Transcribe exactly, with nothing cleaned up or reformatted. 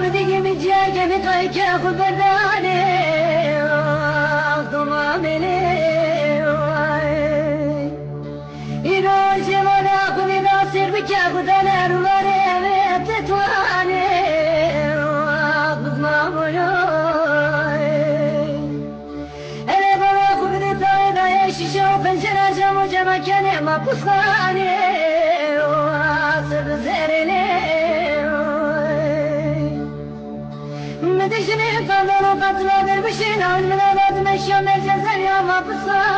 Min digî min ciyakê min qayke xwe berdanê, ah, doma mêlê, ay. Îro jê vana xwedê da sêr bike, xwe dane rûvarê wê titwanê, ah, bizma boyoy. Erê bala xwe bide tayê dayê şîşe û pencere cem û cema kenê ma pusxanê, ah, sir bi zerê lê, ay. Min dijinê qandal û qatila derbişê, nahil min ava dimeşiya mercezeriya ma pisxanê.